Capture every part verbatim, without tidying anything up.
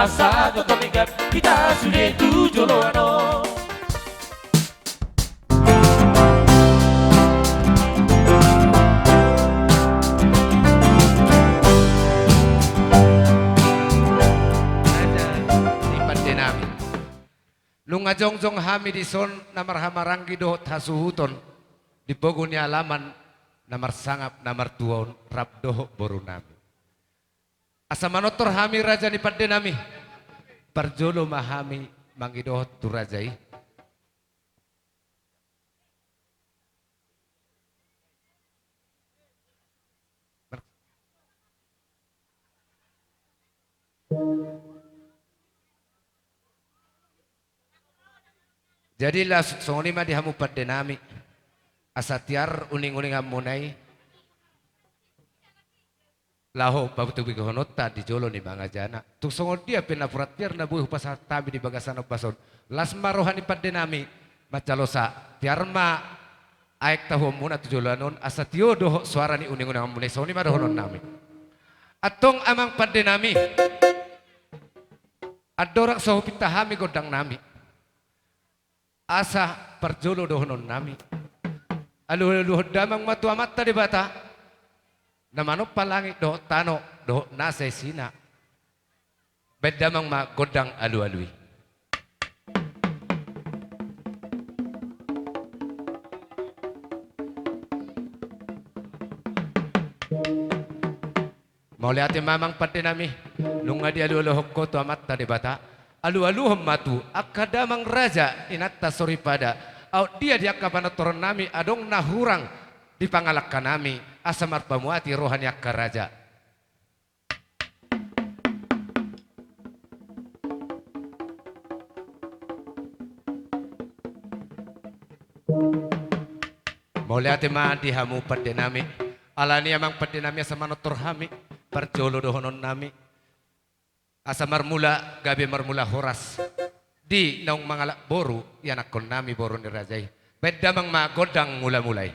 Sahat tu tomigan hita sude tu joloan on. Raja ni pande nami. Nunga jongjong hami dison na marhahamaranggi dohot hasuhuton di pogu ni alaman na marsangap na martua on rap dohot boru nami. Asa manortor hami raja ni pande nami, parjolo ma hami mangidohon tu raja i. Jadi laos songon i ma di hamu pande nami, asa tiar uninguninganmuna i laho patubegehononta di jolo ni mangajana. Tung songon dia pe napuran tiar na boi hupasahat hami di bagasan ombas on, las ma roha ni pande nami, mansai losa tiar ma aek tahuonmuna tu joloan on, asa tio dohot soara ni uninguninganmuna i. Songon i ma dohonon nami. Antong amang pande nami, andorang so hupinta hami gondang nami, asa parjolo dohonon nami, alualuhon damang ma tu Amanta Debata na manompa langit dohot tano dohot nasa isina. Baen damang ma gondang alualu i. Mauliate ma amang pande nami, nunga dialualuhon ho tu Amanta Debata. Alualuhon ma tu angka damang raja inanta soripada, aut dia di angka panortoron nami adong na hurang di pangalangka nami, asa marpamuati roha ni angka raja. Mauliate ma di hamu pande nami. Alani amang pande nami, asa manortor hami, parjolo dohonon nami, asa marmula gabe marmula horas di naung mangalap boru ianakkon nami boru ni raja i. Baen damang ma gondang mulamula i.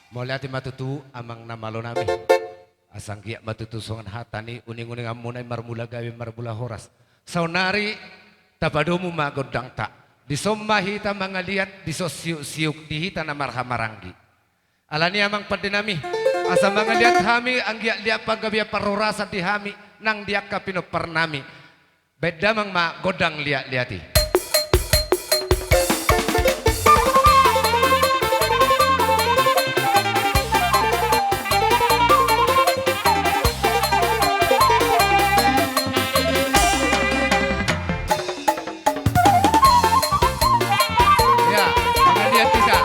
Mauliate ma tutu amang na malo nami. Asa anggiat ma tutu songon hata ni uninguninganmuna i, marmula gabe marmula horas. Saonari tapadomu ma gondangta. Dison ma hita mangaliat, dison siuksiuk di hita na marhahamaranggi. Alani amang pande nami, asa mangaliat hami anggiat liat panggabean parhorasan di hami nang di angka pinompar nami. Baen damang ma gondang liatliat i. Ya, mangaliat hita.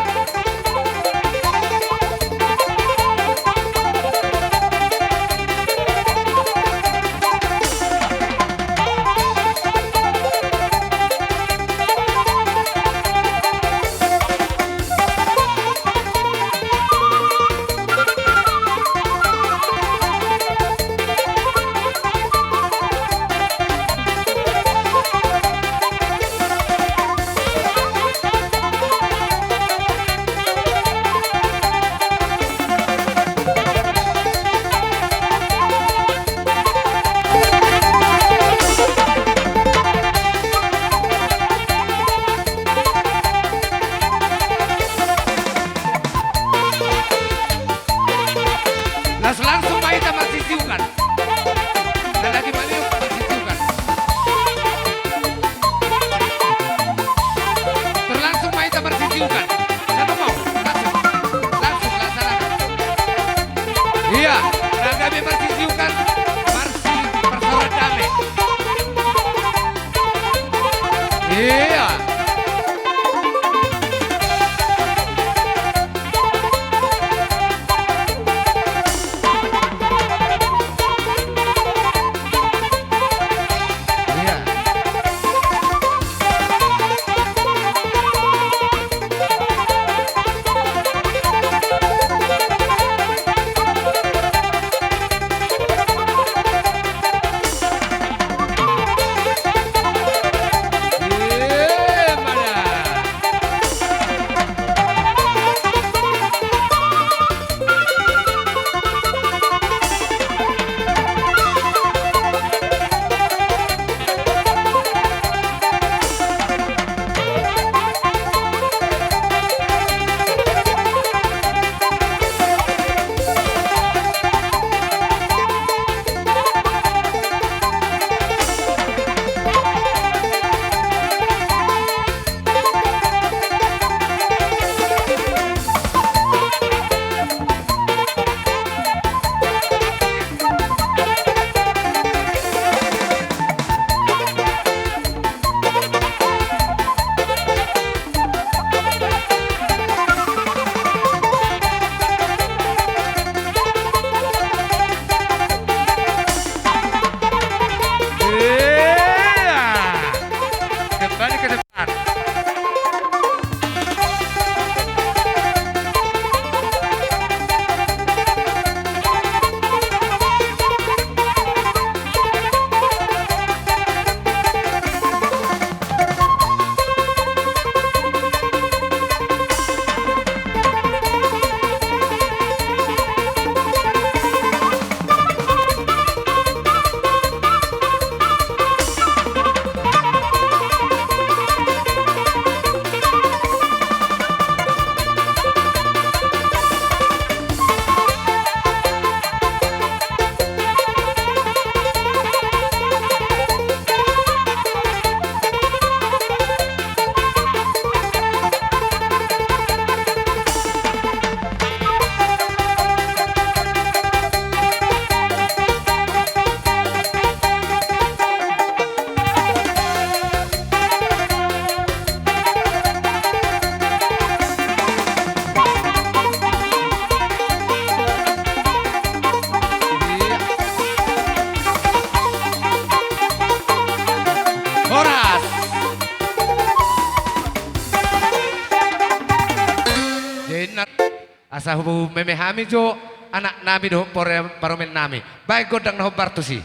Sai hubege hami jo anaknami dohot pore-, parumaennami. Baen gondang na hombar tusi.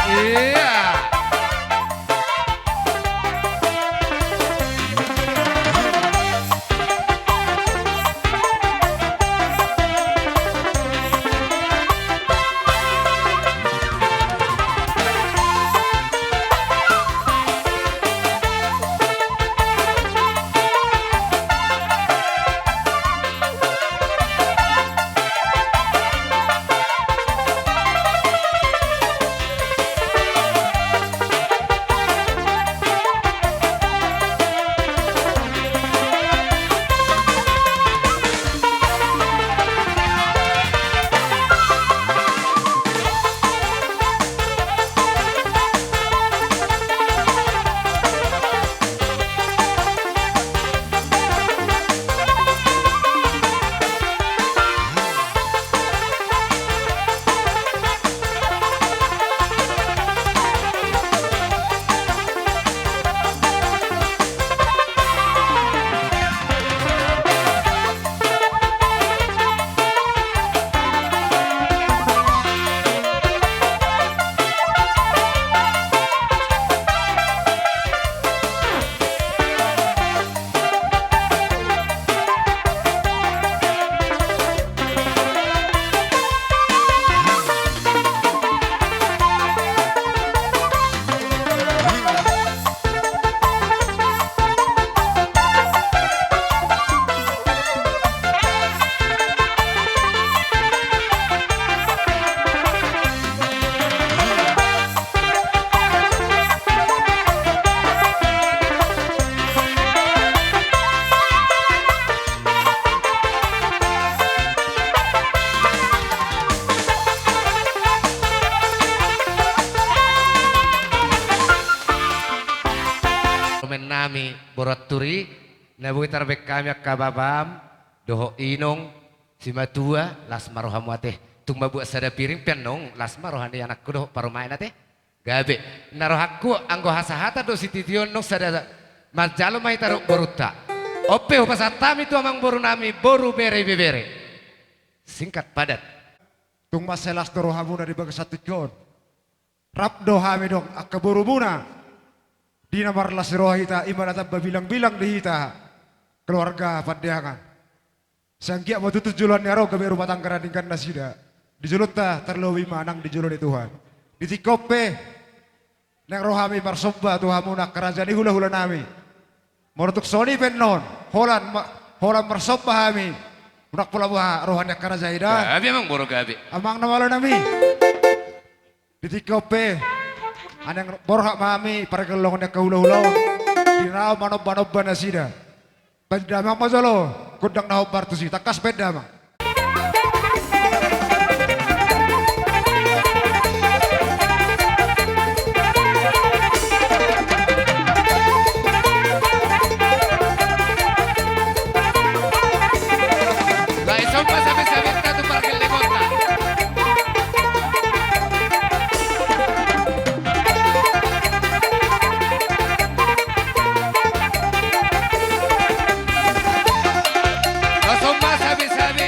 Iya. Parumaennami boru Anturi, na boi tarbaen hami angka bapam dohot inong, simatua, las ma rohamu ate. Tung mambuat sada piring pe annon, las ma roha ni anakku dohot parumaen ate. Gabe, na rohangku anggo hasahatan dohot sititi on annon sada manjalo ma hita dohot borunta. On pe hupasahat hami tu amangborunami boru bere ibebere. Singkat padat. Tung mansai las do rohamuna di bagasan tingki on. Rap do hami dohot angka borumuna. Di na marlas ni roha hita, i ma na tamba bilangbilang di hita keluarga Pandeangan. Sai anggiat ma tutu joloan ni ari on gabe rumah tangga na denggan nasida. Di jolonta tarlobi ma nang di jolo ni Tuhan. Di tingki on pe naeng ro hami marsomba tu hamuna angka raja ni hulahulanami. Molo tung songon i pe annon, holan ma-, holan marsomba hami. Unang pola boha roha ni angka raja i da. Gabe amangboru, gabe. Amang na malo nami. Di tingki on pe, naeng borhat ma hami pargelongon ni angka hulahula on, di na manombanomba nasida. Baen damang ma jolo gondang na hombar tusi, tangkas baen damang. Lae somba sabe-sabenta tu pargellengonta. Lae somba sabe-sabe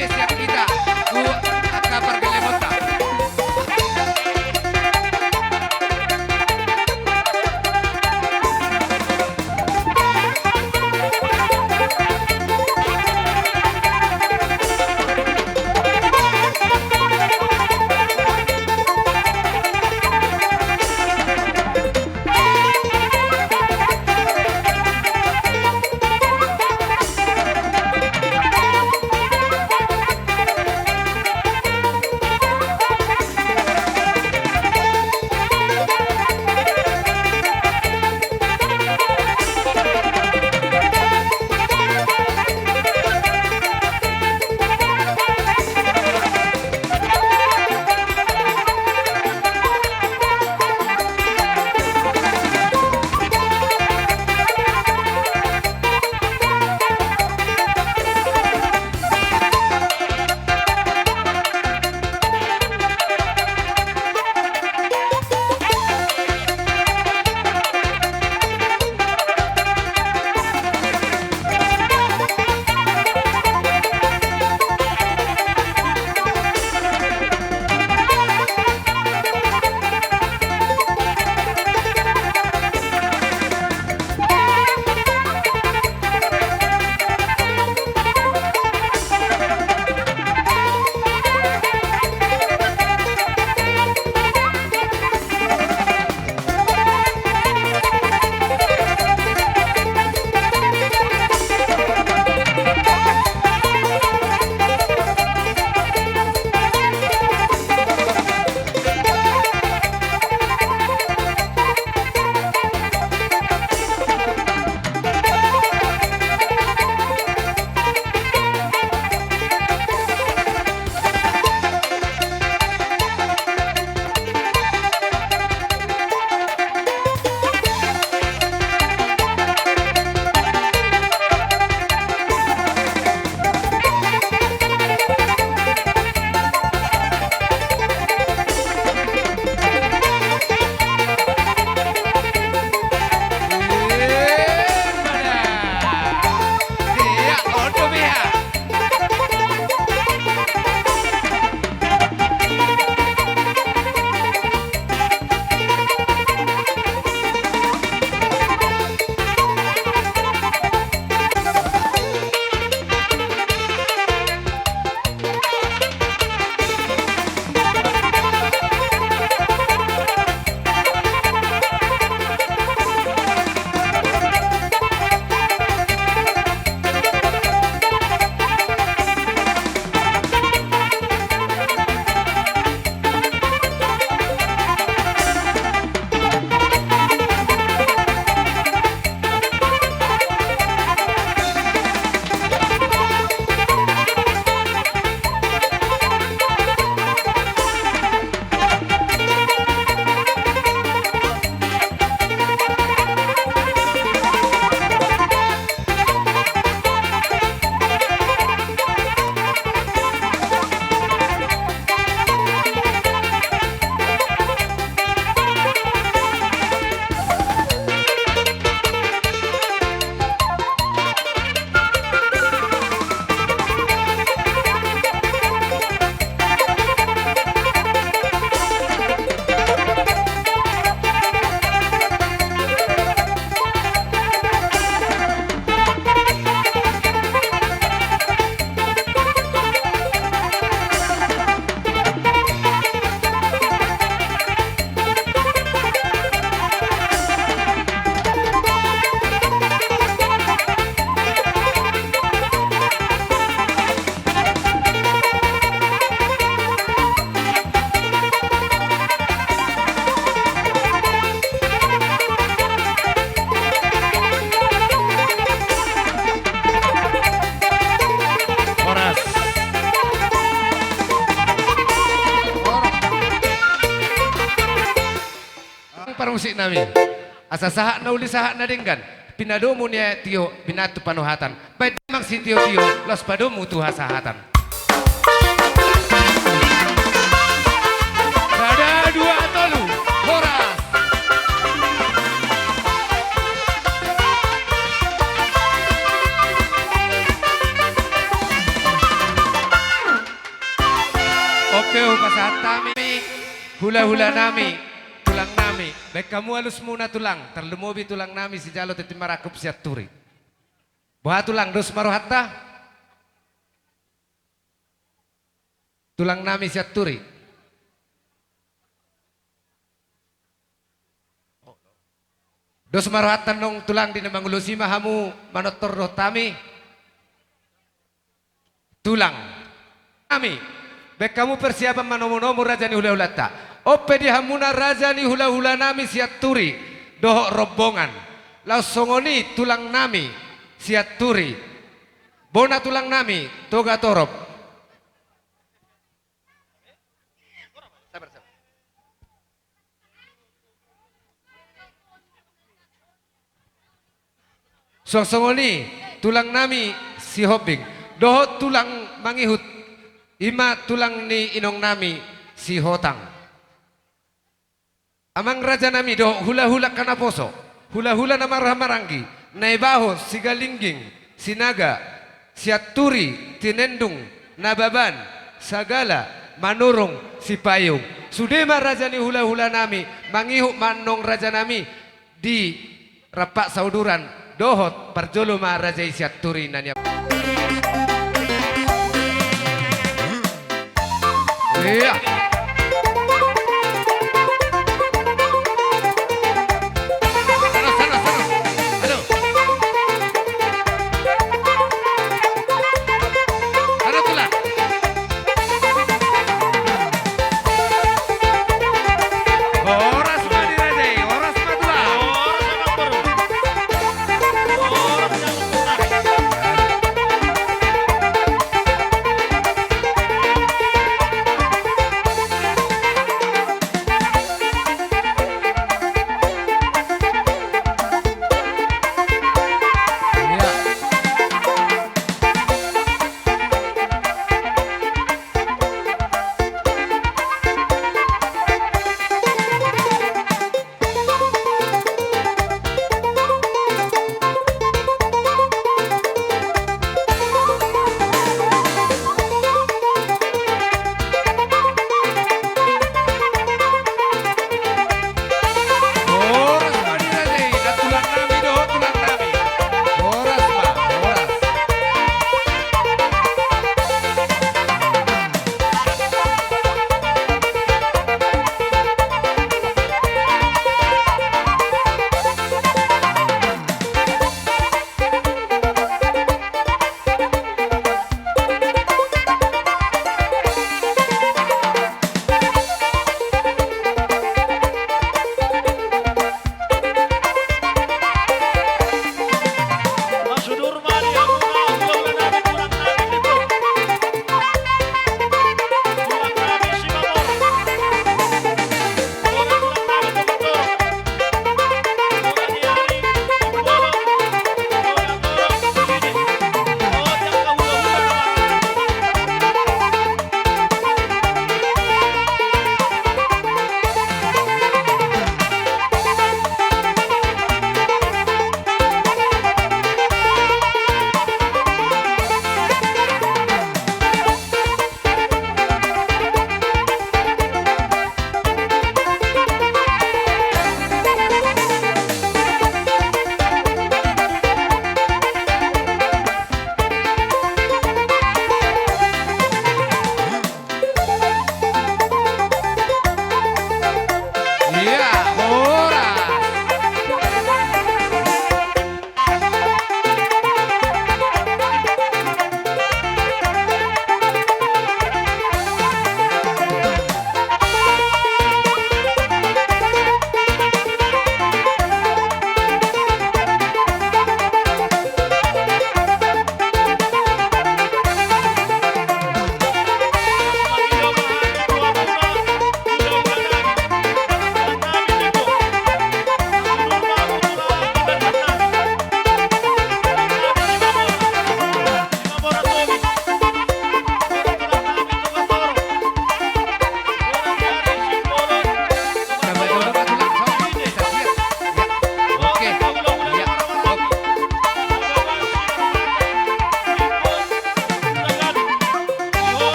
Parmusik nami. Asa sahat na uli sahat na denggan. Pinadomu ni aek tio, binantu panuhatan. Baen damang sitiotio, laos padomu tu hasahatan. Sada, dua, tolu, horas. Oke, hupasahat hami hulahula nami, tulang nami. Baen hamu alusmuna tulang, tarlumobi tulang nami sijalo tintin marangkup Sianturi. Boha tulang, dos ma rohanta? Tulang nami Sianturi. Dos ma rohanta nong tulang, di na mangulosi ma hamu manortor dohot hami. Tulang nami, baen hamu persiapan manomunomu raja ni hulahulanta. On pe di hamuna raja ni hulahula nami Sianturi dohot rombongan. Laos songon i tulang nami Sianturi. Bona tulang nami Togatorop. Sabar, sabar. Suang songon i tulang nami Sihombing dohot tulang mangihut, i ma tulang ni inong nami Sihotang. Amang raja nami dohot hulahula angka naposo, hulahula na marhahamaranggi, Naibaho, Sigalingging, Sinaga, Sianturi, Tinendung, Nababan, Sagala, Manurung, Sipayung. Sude ma raja ni hulahula nami, mangihut ma nong raja nami di rampak sauduran dohot parjolo ma raja i Sianturi na niap. Iya. Sana, sana, sana. Halo. Halo, tulang. Horas ma di raja i, horas ma tulang.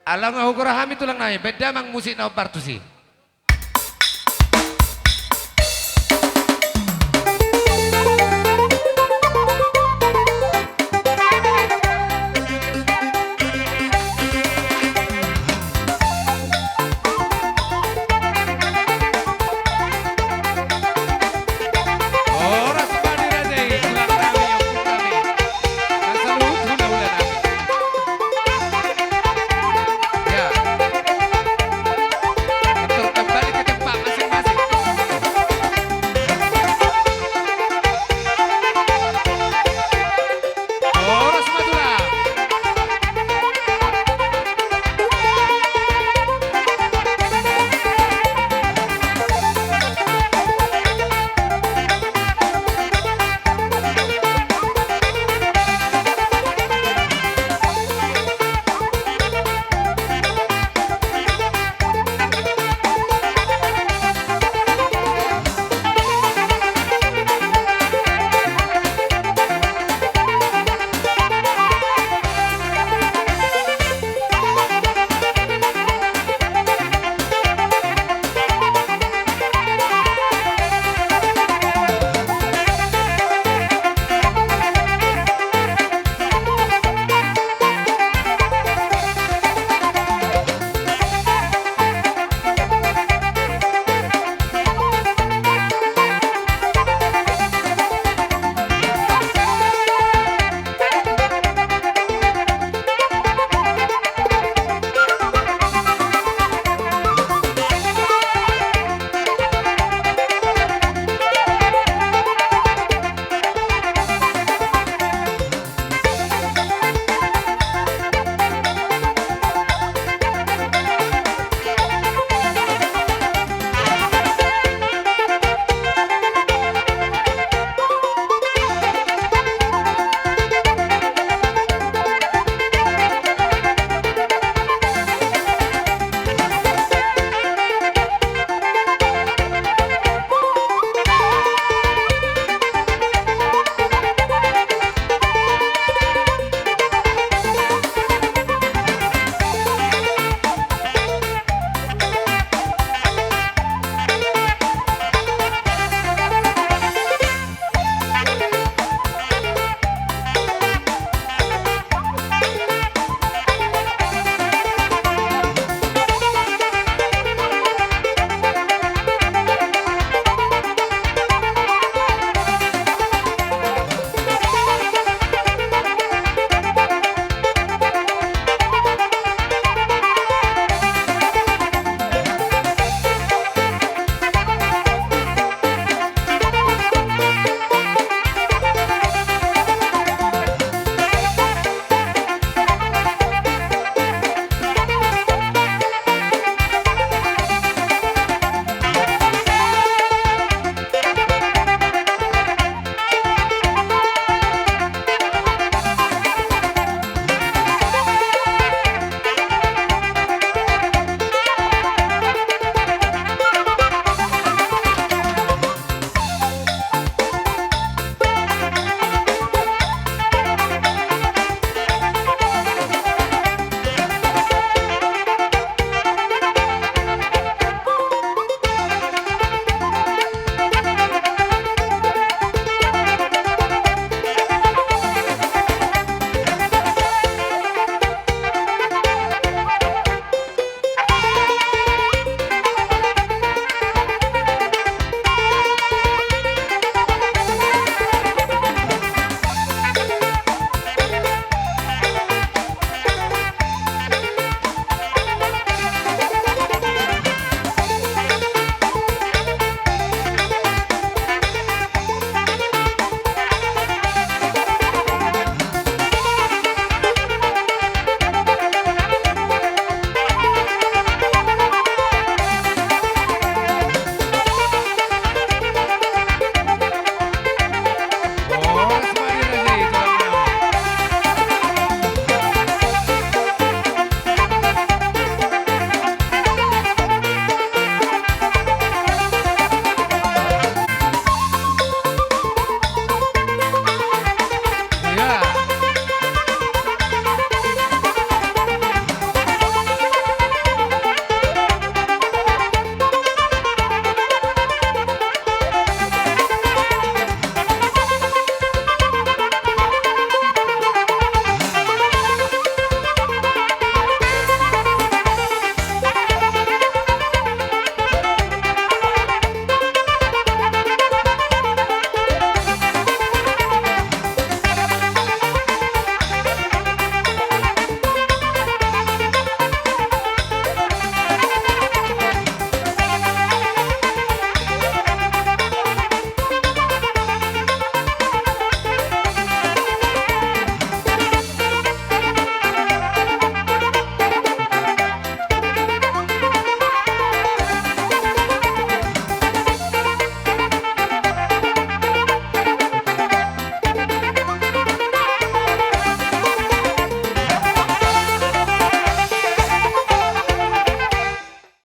Ala nga hugora hami tulang nami, baen damang musik na ombar tusi.